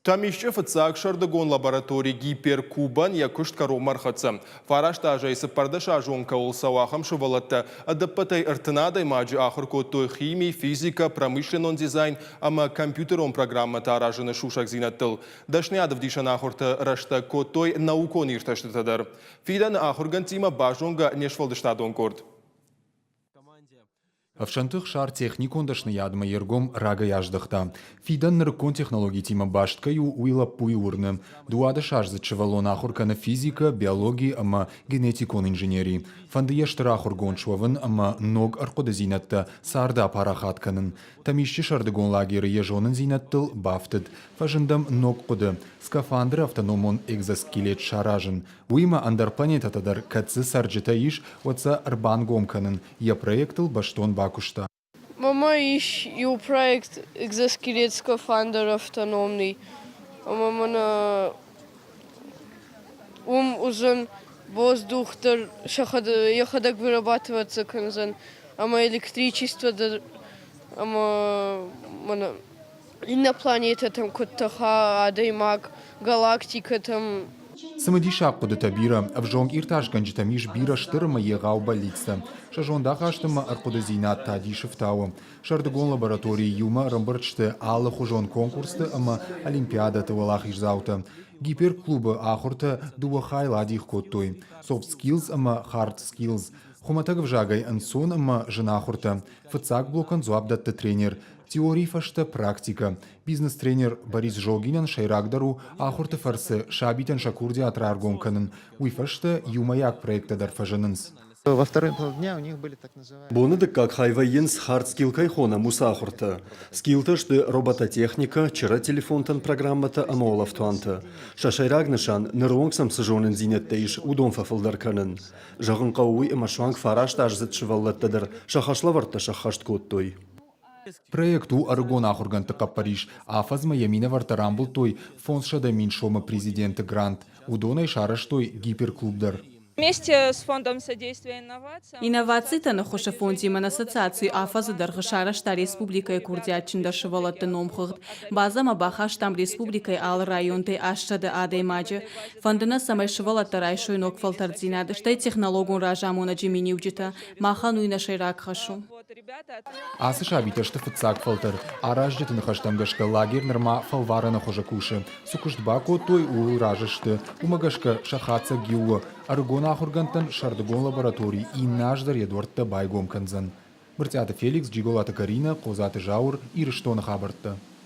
Тӕмисчъы фыццаг сӕрдыгон лаборатори Гиперкуб-ӕн йӕ куыст кӕронмӕ ӕрхӕццӕ. Фараст азӕй цыппӕрдӕсазон кӕуыл цӕуы, ахӕм сывӕллӕттӕ ӕдӕппӕтӕй 30 адӕймаджы ахуыр кодтой хими, физикӕ, промышленнон дизайн ӕмӕ компьютерон программӕтӕ аразыны сусӕгдзинӕдтыл. Дӕсныйад ӕвдисӕн ахуырты рӕстӕг кодтой наукон иртӕстытӕ дӕр. Фидӕны ахуыргӕндтимӕ базонгӕ не сфӕлдыстадон къорд. Ӕфсӕнты Хсар техникон дӕсныйадмӕ йе ргом рагӕй аздӕхта. Фидӕн нырыккон технологитимӕ баст кӕй у, уый лӕппуйы уырны. Дыууадӕсаздзыд сывӕллон ахуыр кӕны физикӕ, биологи ӕмӕ генетикон инженери. Фӕнды йӕ стыр ахуыргонд суӕвын ӕмӕ ног ӕрхъуыдыдзинӕдтӕ царды апарахат кӕнын. Тӕмисчы сӕрдыгон лагеры йӕ зонындзинӕдтыл бафтыд. Фӕзынд ӕм ног хъуыды – скафандры автономон экзоскелет саразын. Уыимӕ ӕндӕр планетӕтӕ дӕр кӕд дзы цӕрджытӕ ис, уӕд сӕ ӕрбангом кӕнын йӕ проектыл бӕстон бакуыста. Мама ис иу проект экзоскелет скафандр автономный. Ӕмӕ мӕнӕ уым уыдзӕн воздух дӕр йӕхӕдӕг вырабатываться кӕндзӕн ӕмӕ электричество дӕр ӕмӕ мӕнӕ иннӕ планетӕтӕм куыд тӕха адӕймаг, галактикӕтӕм. Цымыдисаг хъуыдытӕ бирӕ. Ӕвзонг иртасгӕнджытӕм ис бирӕ стыр ӕмӕ егъау бӕллицтӕ. Сӕ зондахаст ӕмӕ ӕрхъуыдыдзинад та дисы фтауы. Сӕрдыгон лабораторийы иумӕ ӕрӕмбырд сты алыхуызон конкурсты ӕмӕ олимпиадӕты уӕлахиздзаутӕ. Гиперклубы ахуыртӕ дыууӕ хайыл адих кодтой – soft skills ӕмӕ hard skills. Хуымӕтӕг ӕвзагӕй ӕнцон ӕмӕ зын ахуыртӕ. Фыццаг блокӕн дзуапп дӕтты тренер. Теорийы фӕстӕ практикӕ. Бизнес-тренер Борис Жогинӕн сӕйрагдӕр у ахуырты фӕрцы сабитӕн сӕ курдиат раргом кӕнын, уый фӕстӕ иумӕйаг проекттӕ дӕр фӕзынынц. Боны дыккаг хай вӕййынц, hard skill кӕй хонӕм, уыцы ахуыртӕ. Скиллтӕ сты робототехникӕ, чырӕ телефонтӕн программӕтӕ ӕмӕ улӕфтуантӕ. Сӕ сӕйраг нысан, ныронг сӕм цы зонындзинӕдтӕ ис, уыдон фӕфылдӕр кӕнын. Зӕгъын хъӕуы уый, ӕмӕ суанг фарастаздзыд сывӕллӕттӕ дӕр сӕ хӕслӕвӕрдтӕ сӕххӕст кодтой. Проект у ӕрыгон ахуыргӕндты хъӕппӕрис. Афӕдзмӕ йӕ минӕвӕрттӕ рамбылдтой 500 000 сомы президенты грант. Уыдонӕй сарӕзтой гиперклуб дӕр. Инновацитӕн ӕххуысы фондимӕ ассоциаци афӕдзы дӕргъы сарӕзта республикӕйы курдиатджындӕр сывӕллӕтты номхыгъд. Базӕмӕ бахастам республикӕйы алы районтӕй 800 адӕймаджы. Фӕнды нӕ, цӕмӕй сывӕллӕттӕ райсой ног фӕлтӕрддзинад, стӕй технологон разамонӕджы миниуджытӕ. Махӕн уый нӕ сӕйраг хӕс у. Ацы сабитӕ сты фыццаг фӕлтӕр. Аразджыты ныхӕстӕм гӕсгӕ лагерь нырма фӕлварӕны хуызы кусы. Цы куыст бакодтой, ууыл разы сты. Уымӕ гӕсгӕ сӕ хатдзӕг иу у. Ӕрыгон ахуыргӕндтӕн сӕрдыгон лаборатори иннӕ аз дӕр йӕ дуӕрттӕ байгом кӕндзӕн. Брытъиаты Феликс, Джиголаты Каринӕ, Хъодзаты Зауыр, Ирыстоны хабӕрттӕ.